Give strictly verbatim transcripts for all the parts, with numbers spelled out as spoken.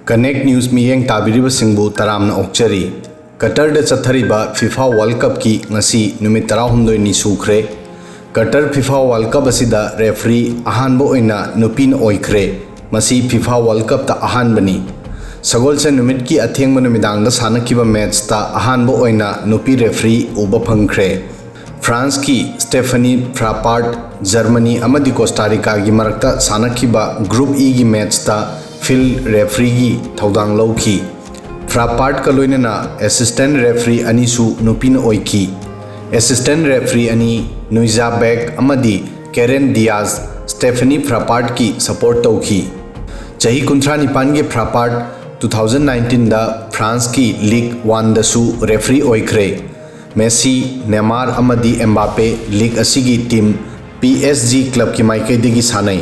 Connect News ꯃꯤꯠꯌꯦꯡ ꯇꯥꯕꯤꯔꯤꯕꯁꯤꯡꯕꯨ ꯇꯔꯥꯝꯅ ꯑꯣꯛꯆꯔꯤ꯫ ꯀꯇꯔꯗ ꯆꯠꯊꯔꯤꯕ FIFA World Cupꯀꯤ ꯉꯁꯤ ꯅꯨꯃꯤꯠ ꯇꯔꯥꯍꯨꯝꯗꯣꯏꯅꯤ ꯁꯨꯈ꯭ꯔꯦ꯫ ꯀꯇꯔ FIFA World Cup ꯑꯁꯤꯗ referee ꯑꯍꯥꯟꯕ ꯑꯣꯏꯅ ꯅꯨꯄꯤꯅ ꯑꯣꯏꯈ꯭ꯔꯦ꯫ ꯃꯁꯤ FIFA World Cupꯇ ꯑꯍꯥꯟꯕꯅꯤ꯫ ꯁꯒꯣꯜꯁꯦꯟ ꯅꯨꯃꯤꯠꯀꯤ ꯑꯊꯦꯡꯕ ꯅꯨꯃꯤꯗꯥꯡꯗ ꯁꯥꯟꯅꯈꯤꯕ matchꯇ ꯑꯍꯥꯟꯕ ꯑꯣꯏꯅ ꯅꯨꯄꯤ referee ꯎꯕ ꯐꯪꯈ꯭ꯔꯦ꯫ ꯐ꯭ꯔꯥꯟꯁꯀꯤ ꯁ꯭ꯇꯦꯐꯅꯤ ꯐ꯭ꯔꯥꯄꯥꯔꯠ, ꯖꯔꯃꯅꯤ ꯑꯃꯗꯤ ꯀꯣꯁꯇꯥ ꯔꯤꯀꯥꯒꯤ ꯃꯔꯛꯇ ꯁꯥꯟꯅꯈꯤꯕ Group Eꯒꯤ matchꯇ field refereeꯒꯤ ꯊꯧꯗꯥꯡ ꯂꯧꯈꯤ꯫ ꯐ꯭ꯔꯥꯄꯥꯔꯠꯀ ꯂꯣꯏꯅꯅ assistant referee ꯑꯅꯤꯁꯨ ꯅꯨꯄꯤꯅ ꯑꯣꯏꯈꯤ꯫ Assistant referee ꯑꯅꯤ, ꯅꯨꯏꯖꯥ ꯕꯦꯛ ꯑꯃꯗꯤ ꯀꯦꯔꯦꯟ ꯗꯤꯌꯥꯖ, ꯁ꯭ꯇꯦꯐꯅꯤ ꯐ꯭ꯔꯥꯄꯥꯔꯠꯀꯤ support ꯇꯧꯈꯤ꯫ ꯆꯍꯤ ꯀꯨꯟꯊ꯭ꯔꯥ ꯅꯤꯄꯥꯟꯒꯤ ꯐ꯭ꯔꯥꯄꯥꯔꯠ two thousand nineteenꯗ ꯐ꯭ꯔꯥꯟꯁꯀꯤ Ligue Oneꯗꯁꯨ referee ꯑꯣꯏꯈ꯭ꯔꯦ꯫ ꯃꯦꯁꯤ, ꯅꯦꯃꯥꯔ ꯑꯃꯗꯤ ꯑꯦꯝꯕꯥꯄꯦ league ꯑꯁꯤꯒꯤ team P S G clubꯀꯤ ꯃꯥꯏꯀꯩꯗꯒꯤ ꯁꯥꯟꯅꯩ꯫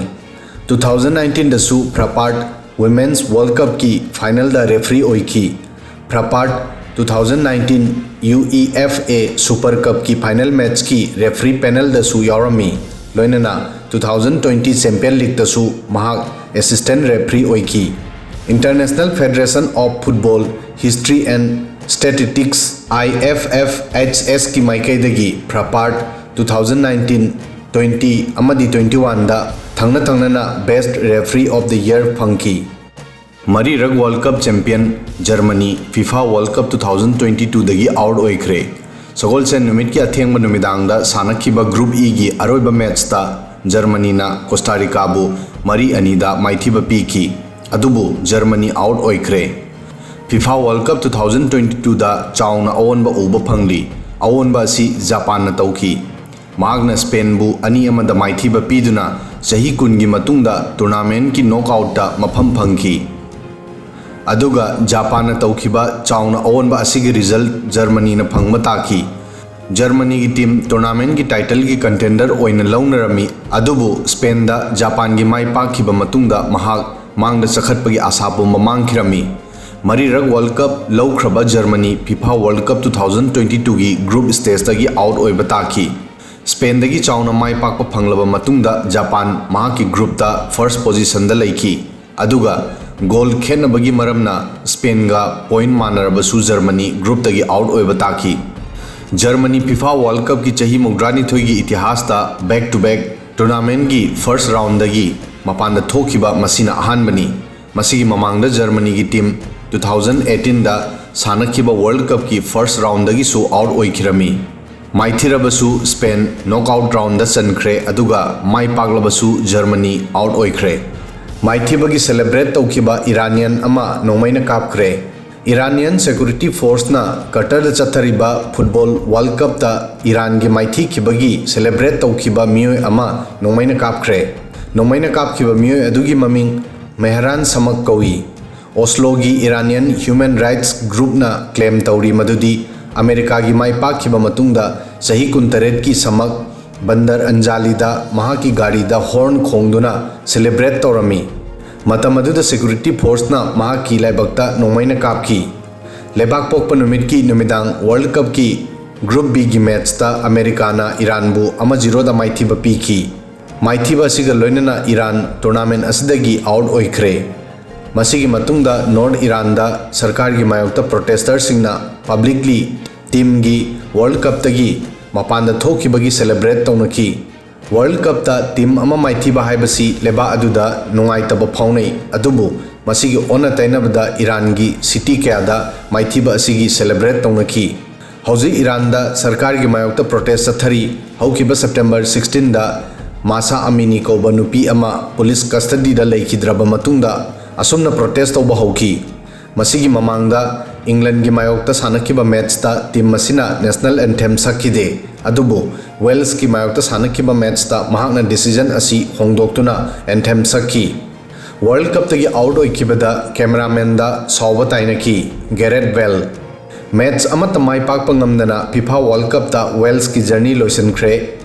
Two thousand nineteenꯗꯁꯨ ꯐ꯭ꯔꯥꯄꯥꯔꯠ Women's World Cupꯀꯤ finalꯗ referee ꯑꯣꯏꯈꯤ꯫ ꯐ꯭ꯔꯥꯄꯥꯔꯠ two thousand nineteen UEFA Super Cupꯀꯤ final matchꯀꯤ referee panelꯗꯁꯨ ꯌꯥꯎꯔꯝꯃꯤ꯫ ꯂꯣꯏꯅꯅ two thousand twenty Champion Leagueꯇꯁꯨ ꯃꯍꯥꯛ assistant referee ꯑꯣꯏꯈꯤ꯫ International Federation of Football History and Statistics, IFFHSꯀꯤ ꯃꯥꯏꯀꯩꯗꯒꯤ ꯐ꯭ꯔꯥꯄꯥꯔꯠ two thousand nineteen, twenty ꯑꯃꯗꯤ twenty oneꯗ ꯊꯪꯅ ꯊꯪꯅꯅ Best Referee of the Year ꯐꯪꯈꯤ꯫ ꯃꯔꯤꯔꯛ World Cup champion Germany FIFA World Cup two thousand twenty twoꯗꯒꯤ out ꯑꯣꯏꯈ꯭ꯔꯦ꯫ ꯁꯒꯣꯜꯁꯦꯟ ꯅꯨꯃꯤꯠꯀꯤ ꯑꯊꯦꯡꯕ ꯅꯨꯃꯤꯗꯥꯡꯗ ꯁꯥꯟꯅꯈꯤꯕ Group Eꯒꯤ ꯑꯔꯣꯏꯕ matchꯇ ꯖꯔꯃꯅꯤꯅ ꯀꯣꯁꯇꯥ ꯔꯤꯀꯥꯕꯨ ꯃꯔꯤ ꯑꯅꯤꯗ ꯃꯥꯏꯊꯤꯕ ꯄꯤꯈꯤ꯫ ꯑꯗꯨꯕꯨ ꯖꯔꯃꯅꯤ out ꯑꯣꯏꯈ꯭ꯔꯦ꯫ FIFA World Cup two thousand twenty twoꯗ ꯆꯥꯎꯅ ꯑꯑꯣꯟꯕ ꯎꯕ ꯐꯪꯂꯤ꯫ ꯑꯑꯣꯟꯕ ꯑꯁꯤ ꯖꯄꯥꯟꯅ ꯇꯧꯈꯤ꯫ ꯃꯍꯥꯛꯅ ꯁ꯭ꯄꯦꯟꯕꯨ ꯑꯅꯤ ꯑꯃꯗ ꯃꯥꯏꯊꯤꯕ ꯄꯤꯗꯨꯅ ꯆꯍꯤ ꯀꯨꯟꯒꯤ ꯃꯇꯨꯡꯗ tournamentꯀꯤ knockoutꯇ ꯃꯐꯝ ꯐꯪꯈꯤ꯫ ꯑꯗꯨꯒ ꯖꯄꯥꯟꯅ ꯇꯧꯈꯤꯕ ꯆꯥꯎꯅ ꯑꯑꯣꯟꯕ ꯑꯁꯤꯒꯤ result ꯖꯔꯃꯅꯤꯅ ꯐꯪꯕ ꯇꯥꯈꯤ꯫ ꯖꯔꯃꯅꯤꯒꯤ team tournamentꯀꯤ titleꯒꯤ contender ꯑꯣꯏꯅ ꯂꯧꯅꯔꯝꯃꯤ, ꯑꯗꯨꯕꯨ ꯁ꯭ꯄꯦꯟꯗ ꯖꯄꯥꯟꯒꯤ ꯃꯥꯏ ꯄꯥꯛꯈꯤꯕ ꯃꯇꯨꯡꯗ ꯃꯍꯥꯛ ꯃꯥꯡꯗ ꯆꯈꯠꯄꯒꯤ ꯑꯥꯁꯥ ꯄꯨꯝꯕ ꯃꯥꯡꯈꯤꯔꯝꯃꯤ꯫ ꯃꯔꯤꯔꯛ World Cup ꯂꯧꯈ꯭ꯔꯕ Germany FIFA World Cup two thousand twenty twoꯒꯤ group stageꯇꯒꯤ out ꯑꯣꯏꯕ ꯇꯥꯈꯤ꯫ ꯁ꯭ꯄꯦꯟꯗꯒꯤ ꯆꯥꯎꯅ ꯃꯥꯏ ꯄꯥꯛꯄ ꯐꯪꯂꯕ ꯃꯇꯨꯡꯗ ꯖꯄꯥꯟ ꯃꯍꯥꯛꯀꯤ groupꯇ first positionꯗ ꯂꯩꯈꯤ꯫ ꯑꯗꯨꯒ ꯒꯣꯜ ꯈꯦꯠꯅꯕꯒꯤ ꯃꯔꯝꯅ ꯁ꯭ꯄꯦꯟꯒ ꯄꯣꯏꯟꯠ ꯃꯥꯟꯅꯔꯕꯁꯨ ꯖꯔꯃꯅꯤ ꯒ꯭ꯔꯨꯞꯇꯒꯤ ꯑꯥꯎꯠ ꯑꯣꯏꯕ ꯇꯥꯈꯤ꯫ ꯖꯔꯃꯅꯤ ꯐꯤꯐꯥ ꯋꯥꯔꯜꯗ ꯀꯞꯀꯤ ꯆꯍꯤ ꯃꯧꯗ꯭ꯔꯥꯅꯤꯊꯣꯏꯒꯤ ꯏꯇꯤꯍꯥꯁꯇ ꯕꯦꯛ ꯇꯨ ꯕꯦꯛ ꯇꯣꯔꯅꯥꯃꯦꯟꯠꯀꯤ ꯐꯥꯔꯁ ꯔꯥꯎꯟꯗꯒꯤ ꯃꯄꯥꯟꯗ ꯊꯣꯛꯈꯤꯕ ꯃꯁꯤꯅ ꯑꯍꯥꯟꯕꯅꯤ꯫ ꯃꯁꯤꯒꯤ ꯃꯃꯥꯡꯗ ꯖꯔꯃꯅꯤꯒꯤ ꯇꯤꯝ ꯇꯨ ꯊꯥꯎꯖꯟ ꯑꯩꯠꯇꯤꯟꯗ ꯁꯥꯟꯅꯈꯤꯕ ꯋꯥꯔꯜꯗ ꯀꯞꯀꯤ ꯐꯥꯔꯁ ꯔꯥꯎꯟꯗꯒꯤꯁꯨ ꯑꯥꯎꯠ ꯑꯣꯏꯈꯤꯔꯝꯃꯤ꯫ ꯃꯥꯏꯊꯤꯔꯕꯁꯨ ꯁ꯭ꯄꯦꯟ ꯅꯣꯛꯑꯥꯎꯠ ꯔꯥꯎꯟꯗ ꯆꯟꯈ꯭ꯔꯦ, ꯑꯗꯨꯒ ꯃꯥꯏ ꯄꯥꯛꯂꯕꯁꯨ ꯖꯔꯃꯅꯤ ꯑꯥꯎꯠ ꯑꯣꯏꯈ꯭ꯔꯦ꯫ ꯃꯥꯏꯊꯤꯕꯒꯤ ꯁꯦꯂꯦꯕ꯭ꯔꯦꯠ ꯇꯧꯈꯤꯕ ꯏꯔꯥꯅꯤꯌꯟ ꯑꯃ ꯅꯣꯡꯃꯩꯅ ꯀꯥꯞꯈ꯭ꯔꯦ꯫ ꯏꯔꯥꯅꯤꯌꯟ ꯁꯦꯀ꯭ꯌꯨꯔꯤꯇꯤ ꯐꯣꯔꯁꯅ ꯀꯇꯔꯗ ꯆꯠꯊꯔꯤꯕ ꯐꯨꯠꯕꯣꯜ ꯋꯥꯔꯜꯗ ꯀꯞꯇ ꯏꯔꯥꯟꯒꯤ ꯃꯥꯏꯊꯤꯈꯤꯕꯒꯤ ꯁꯦꯂꯦꯕ꯭ꯔꯦꯠ ꯇꯧꯈꯤꯕ ꯃꯤꯑꯣꯏ ꯑꯃ ꯅꯣꯡꯃꯩꯅ ꯀꯥꯞꯈ꯭ꯔꯦ꯫ ꯅꯣꯡꯃꯩꯅ ꯀꯥꯞꯈꯤꯕ ꯃꯤꯑꯣꯏ ꯑꯗꯨꯒꯤ ꯃꯃꯤꯡ ꯃꯦꯍꯔꯥꯟ ꯁꯃꯛ ꯀꯧꯏ꯫ ꯑꯣꯁꯂꯣꯒꯤ ꯏꯔꯥꯅꯤꯌꯟ ꯍ꯭ꯌꯨꯃꯦꯟ ꯔꯥꯏꯠꯁ ꯒ꯭ꯔꯨꯞꯅ ꯀ꯭ꯂꯦꯝ ꯇꯧꯔꯤ ꯃꯗꯨꯗꯤ ꯑꯃꯦꯔꯤꯀꯥꯒꯤ ꯃꯥꯏ ꯄꯥꯛꯈꯤꯕ ꯃꯇꯨꯡꯗ ꯆꯍꯤ ꯀꯨꯟꯇꯔꯦꯠꯀꯤ ꯁꯃꯛ ꯕꯟꯗꯔ ꯑꯟꯖꯥꯂꯤꯗ ꯃꯍꯥꯛꯀꯤ ꯒꯥꯔꯤꯗ ꯍꯣꯔꯟ ꯈꯣꯡꯗꯨꯅ ꯁꯦꯂꯦꯕ꯭ꯔꯦꯠ ꯇꯧꯔꯝꯃꯤ꯫ ꯃꯇꯝ ꯑꯗꯨꯗ ꯁꯦꯀ꯭ꯌꯨꯔꯤꯇꯤ ꯐꯣꯔꯁꯅ ꯃꯍꯥꯛꯀꯤ ꯂꯥꯏꯕꯛꯇ ꯅꯣꯡꯃꯩꯅ ꯀꯥꯞꯈꯤ꯫ ꯂꯩꯕꯥꯛꯄꯣꯛꯄ ꯅꯨꯃꯤꯠꯀꯤ ꯅꯨꯃꯤꯗꯥꯡ ꯋꯥꯔꯜꯗ ꯀꯞꯀꯤ ꯒ꯭ꯔꯨꯞ ꯕꯤꯒꯤ ꯃꯦꯠꯆꯇ ꯑꯃꯦꯔꯤꯀꯥꯅ ꯏꯔꯥꯟꯕꯨ ꯑꯃ ꯖꯤꯔꯣꯗ ꯃꯥꯏꯊꯤꯕ ꯄꯤꯈꯤ꯫ ꯃꯥꯏꯊꯤꯕ ꯑꯁꯤꯒ ꯂꯣꯏꯅꯅ ꯏꯔꯥꯟ ꯇꯣꯔꯅꯥꯃꯦꯟ ꯑꯁꯤꯗꯒꯤ ꯑꯥꯎꯠ ꯑꯣꯏꯈ꯭ꯔꯦ꯫ ꯃꯁꯤꯒꯤ ꯃꯇꯨꯡꯗ ꯅꯣꯔꯠ ꯏꯔꯥꯟꯗ ꯁꯔꯀꯥꯔꯒꯤ ꯃꯥꯌꯣꯛꯇ ꯄ꯭ꯔꯣꯇꯦꯁꯇꯔꯁꯤꯡꯅ ꯄꯕ꯭ꯂꯤꯛꯂꯤ ꯇꯤꯝꯒꯤ ꯋꯥꯔꯜꯗ ꯀꯞꯇꯒꯤ ꯃꯄꯥꯟꯗ ꯊꯣꯛꯈꯤꯕꯒꯤ ꯁꯦꯂꯦꯕ꯭ꯔꯦꯠ ꯇꯧꯅꯈꯤ꯫ ꯋꯥꯔꯜꯗ ꯀꯞꯇ ꯇꯤꯝ ꯑꯃ ꯃꯥꯏꯊꯤꯕ ꯍꯥꯏꯕꯁꯤ ꯂꯩꯕꯥꯛ ꯑꯗꯨꯗ ꯅꯨꯡꯉꯥꯏꯇꯕ ꯐꯥꯎꯅꯩ, ꯑꯗꯨꯕꯨ ꯃꯁꯤꯒꯤ ꯑꯣꯟꯅ ꯇꯩꯅꯕꯗ ꯏꯔꯥꯟꯒꯤ ꯁꯤꯇꯤ ꯀꯌꯥꯗ ꯃꯥꯏꯊꯤꯕ ꯑꯁꯤꯒꯤ ꯁꯦꯂꯦꯕ꯭ꯔꯦꯠ ꯇꯧꯅꯈꯤ꯫ ꯍꯧꯖꯤꯛ ꯏꯔꯥꯟꯗ ꯁꯔꯀꯥꯔꯒꯤ ꯃꯥꯌꯣꯛꯇ ꯄ꯭ꯔꯣꯇꯦꯁ ꯆꯠꯊꯔꯤ꯫ ꯍꯧꯈꯤꯕ ꯁꯦꯞꯇꯦꯝꯕꯔ ꯁꯤꯛꯁꯇꯤꯟꯗ ꯃꯥꯁꯥ ꯑꯃꯤꯅꯤ ꯀꯧꯕ ꯅꯨꯄꯤ ꯑꯃ ꯄꯨꯂꯤꯁ ꯀꯁꯇꯗꯤꯗ ꯂꯩꯈꯤꯗ꯭ꯔꯕ ꯃꯇꯨꯡꯗ ꯑꯁꯨꯝꯅ ꯄ꯭ꯔꯣꯇꯦꯁ ꯇꯧꯕ ꯍꯧꯈꯤ꯫ ꯃꯁꯤꯒꯤ ꯃꯃꯥꯡꯗ ꯏꯪꯂꯟꯒꯤ ꯃꯥꯌꯣꯛꯇ ꯁꯥꯟꯅꯈꯤꯕ ꯃꯦꯠꯆꯇ ꯇꯤꯝ ꯑꯁꯤꯅ ꯅꯦꯁꯅꯦꯜ ꯑꯦꯟꯊꯦꯝ ꯁꯛꯈꯤꯗꯦ, ꯑꯗꯨꯕꯨ ꯋꯦꯜꯁꯀꯤ ꯃꯥꯌꯣꯛꯇ ꯁꯥꯟꯅꯈꯤꯕ ꯃꯦꯠꯆꯇ ꯃꯍꯥꯛꯅ ꯗꯤꯁꯤꯖꯟ ꯑꯁꯤ ꯍꯣꯡꯗꯣꯛꯇꯨꯅ ꯑꯦꯟꯊꯦꯝ ꯁꯛꯈꯤ꯫ ꯋꯥꯔꯜꯗ ꯀꯞꯇꯒꯤ ꯑꯥꯎꯠ ꯑꯣꯏꯈꯤꯕꯗ ꯀꯦꯃꯦꯔꯥꯃꯦꯟꯗ ꯁꯥꯎꯕ ꯇꯥꯏꯅꯈꯤ꯫ ꯒꯦꯔꯦꯠ ꯕꯦꯜ꯫ ꯃꯦꯠꯆ ꯑꯃꯠꯇ ꯃꯥꯏ ꯄꯥꯛꯄ ꯉꯝꯗꯅ ꯐꯤꯐꯥ ꯋꯥꯔꯜꯗ ꯀꯞꯇ ꯋꯦꯜꯁꯀꯤ ꯖꯔꯅꯤ ꯂꯣꯏꯁꯤꯟꯈ꯭ꯔꯦ꯫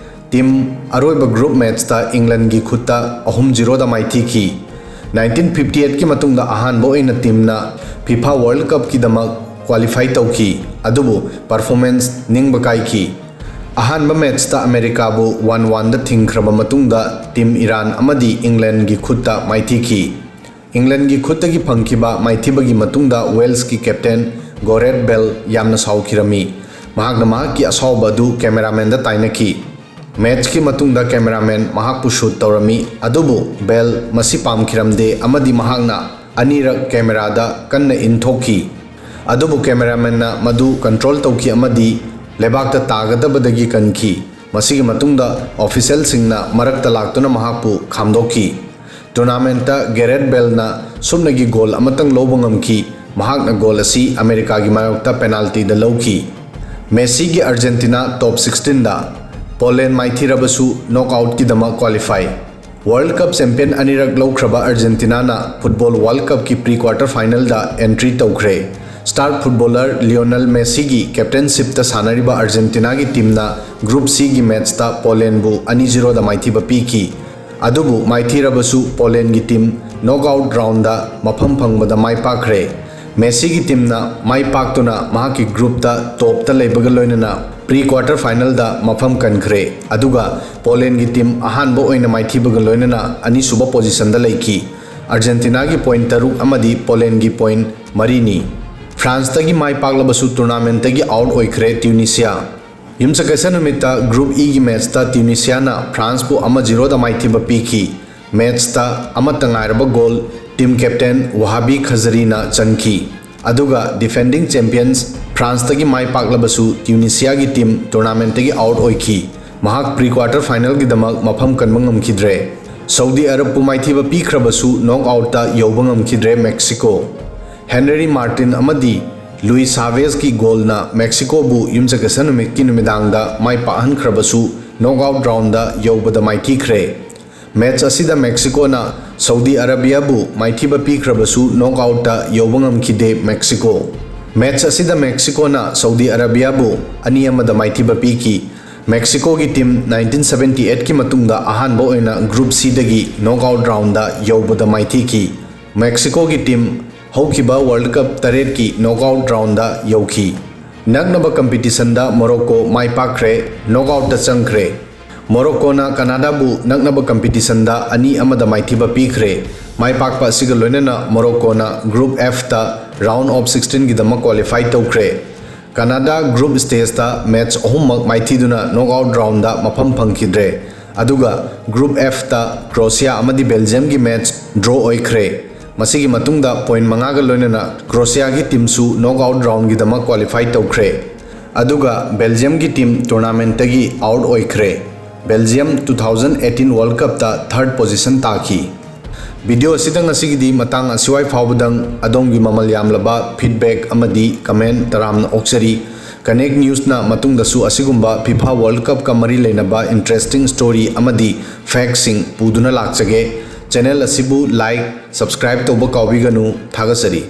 ꯇꯤꯝ ꯑꯔꯣꯏꯕ ꯒ꯭ꯔꯨꯞ ꯃꯦꯠꯆꯇ ꯏꯪꯂꯟꯒꯤ ꯈꯨꯠꯇ ꯑꯍꯨꯝ ꯖꯤꯔꯣꯗ ꯃꯥꯏꯊꯤꯈꯤ꯫ ꯅꯥꯏꯟꯇꯤꯟ ꯐꯤꯐꯇꯤ ꯑꯩꯠꯀꯤ ꯃꯇꯨꯡꯗ ꯑꯍꯥꯟꯕ ꯑꯣꯏꯅ ꯇꯤꯝꯅ ꯐꯤꯐꯥ ꯋꯥꯔꯜꯗ ꯀꯞꯀꯤꯗꯃꯛ ꯀ꯭ꯋꯥꯂꯤꯐꯥꯏ ꯇꯧꯈꯤ, ꯑꯗꯨꯕꯨ ꯄꯔꯐꯣꯔꯃꯦꯟꯁ ꯅꯤꯡꯕ ꯀꯥꯏꯈꯤ꯫ ꯑꯍꯥꯟꯕ ꯃꯦꯠꯆꯇ ꯑꯃꯦꯔꯤꯀꯥꯕꯨ ꯋꯥꯟ ꯋꯥꯟꯗ ꯊꯤꯡꯈ꯭ꯔꯕ ꯃꯇꯨꯡꯗ ꯇꯤꯝ ꯏꯔꯥꯟ ꯑꯃꯗꯤ ꯏꯪꯂꯦꯟꯒꯤ ꯈꯨꯠꯇ ꯃꯥꯏꯊꯤꯈꯤ꯫ ꯏꯪꯂꯦꯟꯒꯤ ꯈꯨꯠꯇꯒꯤ ꯐꯪꯈꯤꯕ ꯃꯥꯏꯊꯤꯕꯒꯤ ꯃꯇꯨꯡꯗ ꯋꯦꯜꯁꯀꯤ ꯀꯦꯞꯇꯦꯟ ꯒꯣꯔꯦꯠ ꯕꯦꯜ ꯌꯥꯝꯅ ꯁꯥꯎꯈꯤꯔꯝꯃꯤ꯫ ꯃꯍꯥꯛꯅ ꯃꯍꯥꯛꯀꯤ ꯑꯁꯥꯎꯕ ꯑꯗꯨ ꯀꯦꯃꯦꯔꯥꯃꯦꯟꯗ ꯇꯥꯏꯅꯈꯤ꯫ ꯃꯦꯆꯀꯤ ꯃꯇꯨꯡꯗ ꯀꯦꯃꯦꯔꯥꯃꯦꯟ ꯃꯍꯥꯛꯄꯨ ꯁꯨꯠ ꯇꯧꯔꯝꯃꯤ, ꯑꯗꯨꯕꯨ ꯕꯦꯜ ꯃꯁꯤ ꯄꯥꯝꯈꯤꯔꯝꯗꯦ ꯑꯃꯗꯤ ꯃꯍꯥꯛꯅ ꯑꯅꯤꯔꯛ ꯀꯦꯃꯦꯔꯥꯗ ꯀꯟꯅ ꯏꯟꯊꯣꯛꯈꯤ꯫ ꯑꯗꯨꯕꯨ ꯀꯦꯃꯦꯔꯥꯃꯦꯟꯅ ꯃꯗꯨ ꯀꯟꯇ꯭ꯔꯣꯜ ꯇꯧꯈꯤ ꯑꯃꯗꯤ ꯂꯩꯕꯥꯛꯇ ꯇꯥꯒꯗꯕꯗꯒꯤ ꯀꯟꯈꯤ꯫ ꯃꯁꯤꯒꯤ ꯃꯇꯨꯡꯗ ꯑꯣꯐꯤꯁꯤꯌꯦꯜꯁꯤꯡꯅ ꯃꯔꯛꯇ ꯂꯥꯛꯇꯨꯅ ꯃꯍꯥꯛꯄꯨ ꯈꯥꯝꯗꯣꯛꯈꯤ꯫ ꯇꯨꯔꯅꯥꯃꯦꯟꯠꯇ ꯒꯦꯔꯦꯠ ꯕꯦꯜꯅ ꯁꯨꯞꯅꯒꯤ ꯒꯣꯜ ꯑꯃꯇꯪ ꯂꯧꯕ ꯉꯝꯈꯤ꯫ ꯃꯍꯥꯛꯅ ꯒꯣꯜ ꯑꯁꯤ ꯑꯃꯦꯔꯤꯀꯥꯒꯤ ꯃꯥꯌꯣꯛꯇ ꯄꯦꯅꯥꯜꯇꯤꯗ ꯂꯧꯈꯤ꯫ ꯃꯦꯁꯤꯒꯤ ꯑꯥꯔꯖꯦꯟꯇꯤꯅꯥ ꯇꯣꯞ ꯁꯤꯛꯁꯇꯤꯟꯗ꯫ ꯄꯣꯂꯦꯟ ꯃꯥꯏꯊꯤꯔꯕꯁꯨ ꯅꯣꯛꯑꯥꯎꯠꯀꯤꯗꯃꯛ ꯀ꯭ꯋꯥꯂꯤꯐꯥꯏ꯫ ꯋꯥꯔꯜꯗ ꯀꯞ ꯆꯦꯝꯄꯤꯌꯟ ꯑꯅꯤꯔꯛ ꯂꯧꯈ꯭ꯔꯕ ꯑꯥꯔꯖꯦꯟꯇꯤꯅꯥꯅ ꯐꯨꯠꯕꯣꯜ ꯋꯥꯔꯜꯗ ꯀꯞꯀꯤ ꯄ꯭ꯔꯤ ꯀ꯭ꯋꯥꯔꯇꯔ ꯐꯥꯏꯅꯦꯜꯗ ꯑꯦꯟꯇ꯭ꯔꯤ ꯇꯧꯈ꯭ꯔꯦ꯫ ꯁ꯭ꯇꯥꯔ ꯐꯨꯠꯕꯣꯂꯔ ꯂꯤꯑꯣꯅꯦꯜ ꯃꯦꯁꯤꯒꯤ ꯀꯦꯞꯇꯦꯟꯁꯤꯞꯇ ꯁꯥꯟꯅꯔꯤꯕ ꯑꯥꯔꯖꯦꯟꯇꯤꯅꯥꯒꯤ ꯇꯤꯝꯅ ꯒ꯭ꯔꯨꯞ ꯁꯤꯒꯤ ꯃꯦꯆꯇ ꯄꯣꯂꯦꯟꯕꯨ ꯑꯅꯤ ꯖꯤꯔꯣꯗ ꯃꯥꯏꯊꯤꯕ ꯄꯤꯈꯤ꯫ ꯑꯗꯨꯕꯨ ꯃꯥꯏꯊꯤꯔꯕꯁꯨ ꯄꯣꯂꯦꯟꯒꯤ ꯇꯤꯝ ꯅꯣꯛꯑꯥꯎꯠ ꯔꯥꯎꯟꯗ ꯃꯐꯝ ꯐꯪꯕꯗ ꯃꯥꯏ ꯄꯥꯛꯈ꯭ꯔꯦ꯫ ꯃꯦꯁꯤꯒꯤ ꯇꯤꯝꯅ ꯃꯥꯏ ꯄꯥꯛꯇꯨꯅ ꯃꯍꯥꯛꯀꯤ ꯒ꯭ꯔꯨꯞꯇ ꯇꯣꯞꯇ ꯂꯩꯕꯒ ꯂꯣꯏꯅꯅ ꯄ꯭ꯔꯤ ꯀ꯭ꯋꯥꯔꯇꯔ ꯐꯥꯏꯅꯦꯜꯗ ꯃꯐꯝ ꯀꯟꯈ꯭ꯔꯦ꯫ ꯑꯗꯨꯒ ꯄꯣꯂꯦꯟꯒꯤ ꯇꯤꯝ ꯑꯍꯥꯟꯕ ꯑꯣꯏꯅ ꯃꯥꯏꯊꯤꯕꯒ ꯂꯣꯏꯅꯅ ꯑꯅꯤꯁꯨꯕ ꯄꯣꯖꯤꯁꯟꯗ ꯂꯩꯈꯤ꯫ ꯑꯥꯔꯖꯦꯟꯇꯤꯅꯥꯒꯤ ꯄꯣꯏꯟꯠ ꯇꯔꯨꯛ ꯑꯃꯗꯤ ꯄꯣꯂꯦꯟꯒꯤ ꯄꯣꯏꯟꯠ ꯃꯔꯤꯅꯤ꯫ ꯐ꯭ꯔꯥꯟꯁꯇꯒꯤ ꯃꯥꯏ ꯄꯥꯛꯂꯕꯁꯨ ꯇꯨꯔꯅꯥꯃꯦꯟꯠꯇꯒꯤ ꯑꯥꯎꯠ ꯑꯣꯏꯈ꯭ꯔꯦ ꯇ꯭ꯌꯨꯅꯤꯁꯤꯌꯥ꯫ ꯌꯨꯝꯁꯀꯩꯁ ꯅꯨꯃꯤꯠꯇ ꯒ꯭ꯔꯨꯞ ꯏꯒꯤ ꯃꯦꯆꯇ ꯇ꯭ꯌꯨꯅꯤꯁꯤꯌꯥꯅ ꯐ꯭ꯔꯥꯟꯁꯄꯨ ꯑꯃ ꯖꯤꯔꯣꯗ ꯃꯥꯏꯊꯤꯕ ꯄꯤꯈꯤ꯫ ꯃꯦꯆꯇ ꯑꯃꯠꯇ ꯉꯥꯏꯔꯕ ꯒꯣꯜ ꯇꯤꯝ ꯀꯦꯞꯇꯦꯟ ꯋꯥꯍꯥꯕꯤ ꯈꯖꯔꯤꯅ ꯆꯟꯈꯤ꯫ ꯑꯗꯨꯒ ꯗꯤꯐꯦꯟꯗꯤꯡ ꯆꯦꯝꯄꯤꯌꯟꯁ ꯐ꯭ꯔꯥꯟꯁꯇꯒꯤ ꯃꯥꯏ ꯄꯥꯛꯂꯕꯁꯨ ꯇ꯭ꯌꯨꯅꯤꯁꯤꯌꯥꯒꯤ ꯇꯤꯝ ꯇꯨꯔꯅꯥꯃꯦꯟꯠꯇꯒꯤ ꯑꯥꯎꯠ ꯑꯣꯏꯈꯤ꯫ ꯃꯍꯥꯛ ꯄ꯭ꯔꯤ ꯀ꯭ꯋꯥꯔꯇꯔ ꯐꯥꯏꯅꯦꯜꯒꯤꯗꯃꯛ ꯃꯐꯝ ꯀꯟꯕ ꯉꯝꯈꯤꯗ꯭ꯔꯦ꯫ ꯁꯧꯗꯤ ꯑꯔꯕꯄꯨ ꯃꯥꯏꯊꯤꯕ ꯄꯤꯈ꯭ꯔꯕꯁꯨ ꯅꯣꯛꯑꯥꯎꯠꯇ ꯌꯧꯕ ꯉꯝꯈꯤꯗ꯭ꯔꯦ ꯃꯦꯛꯁꯤꯀꯣ꯫ ꯍꯦꯟꯔꯤ ꯃꯥꯔꯇꯤꯟ ꯑꯃꯗꯤ ꯂꯨꯏ ꯁꯥꯚꯦꯖꯀꯤ ꯒꯣꯜꯅ ꯃꯦꯛꯁꯤꯀꯣꯕꯨ ꯌꯨꯝꯁꯀꯩꯁ ꯅꯨꯃꯤꯠꯀꯤ ꯅꯨꯃꯤꯗꯥꯡꯗ ꯃꯥꯏ ꯄꯥꯛꯍꯟꯈ꯭ꯔꯕꯁꯨ ꯅꯣꯛꯑꯥꯎꯠ ꯔꯥꯎꯟꯗ ꯌꯧꯕꯗ ꯃꯥꯏꯊꯤꯈ꯭ꯔꯦ꯫ ꯃꯦꯆ ꯑꯁꯤꯗ ꯃꯦꯛꯁꯤꯀꯣꯅ ꯁꯧꯗꯤ ꯑꯔꯥꯕꯤꯌꯥꯕꯨ ꯃꯥꯏꯊꯤꯕ ꯄꯤꯈ꯭ꯔꯕꯁꯨ ꯅꯣꯛꯑꯥꯎꯠꯇ ꯌꯧꯕ ꯉꯝꯈꯤꯗꯦ ꯃꯦꯛꯁꯤꯀꯣ꯫ ꯃꯦꯆ ꯑꯁꯤꯗ ꯃꯦꯛꯁꯤꯀꯣꯅ ꯁꯧꯗꯤ ꯑꯔꯥꯕꯤꯌꯥꯕꯨ ꯑꯅꯤ ꯑꯃꯗ ꯃꯥꯏꯊꯤꯕ ꯄꯤꯈꯤ꯫ ꯃꯦꯛꯁꯤꯀꯣꯒꯤ ꯇꯤꯝ ꯅꯥꯏꯟꯇꯤꯟ ꯁꯚꯦꯟꯇꯤ ꯑꯩꯠꯀꯤ ꯃꯇꯨꯡꯗ ꯑꯍꯥꯟꯕ ꯑꯣꯏꯅ ꯒ꯭ꯔꯨꯞ ꯁꯤꯗꯒꯤ ꯅꯣꯛꯑꯥꯎꯠ ꯔꯥꯎꯟꯗ ꯌꯧꯕꯗ ꯃꯥꯏꯊꯤꯈꯤ꯫ ꯃꯦꯛꯁꯤꯀꯣꯒꯤ ꯇꯤꯝ ꯍꯧꯈꯤꯕ ꯋꯥꯔꯜꯗ ꯀꯞ ꯇꯔꯦꯠꯀꯤ ꯅꯣꯛꯑꯥꯎꯠ ꯔꯥꯎꯟꯗ ꯌꯧꯈꯤ꯫ ꯅꯛꯅꯕ ꯀꯝꯄꯤꯇꯤꯁꯟꯗ ꯃꯣꯔꯣꯀꯣ ꯃꯥꯏ ꯄꯥꯛꯈ꯭ꯔꯦ, ꯅꯣꯛꯑꯥꯎꯠꯇ ꯆꯪꯈ꯭ꯔꯦ꯫ ꯃꯣꯔꯣꯀꯣꯅ ꯀꯅꯥꯗꯥꯕꯨ ꯅꯛꯅꯕ ꯀꯝꯄꯤꯇꯤꯁꯟꯗ ꯑꯅꯤ ꯑꯃꯗ ꯃꯥꯏꯊꯤꯕ ꯄꯤꯈ꯭ꯔꯦ꯫ ꯃꯥꯏ ꯄꯥꯛꯄ ꯑꯁꯤꯒ ꯂꯣꯏꯅꯅ ꯃꯣꯔꯣꯀꯣꯅ Group F ꯇ round of sixteen ꯒꯤꯗꯃꯛ qualify ꯇꯧꯈ꯭ꯔꯦ꯫ ꯀꯅꯥꯗꯥ group stageꯇ ꯃꯦꯠꯆ ꯑꯍꯨꯝꯃꯛ ꯃꯥꯏꯊꯤꯗꯨꯅ knockout roundꯗ ꯃꯐꯝ ꯐꯪꯈꯤꯗ꯭ꯔꯦ꯫ ꯑꯗꯨꯒ Group F ꯇ ꯀ꯭ꯔꯣꯁꯤꯌꯥ ꯑꯃꯗꯤ ꯕꯦꯜꯖꯤꯌꯝꯒꯤ ꯃꯦꯠꯆ ꯗ꯭ꯔꯣ ꯑꯣꯏꯈ꯭ꯔꯦ꯫ ꯃꯁꯤꯒꯤ ꯃꯇꯨꯡꯗ ꯄꯣꯏꯟ ꯃꯉꯥꯒ ꯂꯣꯏꯅꯅ ꯀ꯭ꯔꯣꯁꯤꯌꯥꯒꯤ ꯇꯤꯝꯁꯨ knockout roundꯒꯤꯗꯃꯛ qualify ꯇꯧꯈ꯭ꯔꯦ꯫ ꯑꯗꯨꯒ ꯕꯦꯜꯖꯤꯌꯝꯒꯤ ꯇꯤꯝ ꯇꯣꯔꯅꯥꯃꯦꯟꯠꯇꯒꯤ ꯑꯥꯎꯠ ꯑꯣꯏꯈ꯭ꯔꯦ꯫ Belgium two thousand eighteen World Cupꯇ third position ꯇꯥꯈꯤ꯫ ꯚꯤꯗꯤꯑꯣ ꯑꯁꯤꯗ ꯉꯁꯤꯒꯤꯗꯤ ꯃꯇꯥꯡ ꯑꯁꯤꯋꯥꯏ ꯐꯥꯎꯕꯗꯪ꯫ ꯑꯗꯣꯝꯒꯤ ꯃꯃꯜ ꯌꯥꯝꯂꯕ feedback ꯑꯃꯗꯤ comment ꯇꯔꯥꯝꯅ ꯑꯣꯛꯆꯔꯤ꯫ Connect Newsꯅ ꯃꯇꯨꯡꯗꯁꯨ ꯑꯁꯤꯒꯨꯝꯕ FIFA World Cupꯀ ꯃꯔꯤ ꯂꯩꯅꯕ interesting story ꯑꯃꯗꯤ factꯁꯤꯡ ꯄꯨꯗꯨꯅ ꯂꯥꯛꯆꯒꯦ꯫ Channel ꯑꯁꯤꯕꯨ like, subscribe ꯇꯧꯕ ꯀꯥꯎꯕꯤꯒꯅꯨ꯫ ꯊꯥꯒꯠꯆꯔꯤ꯫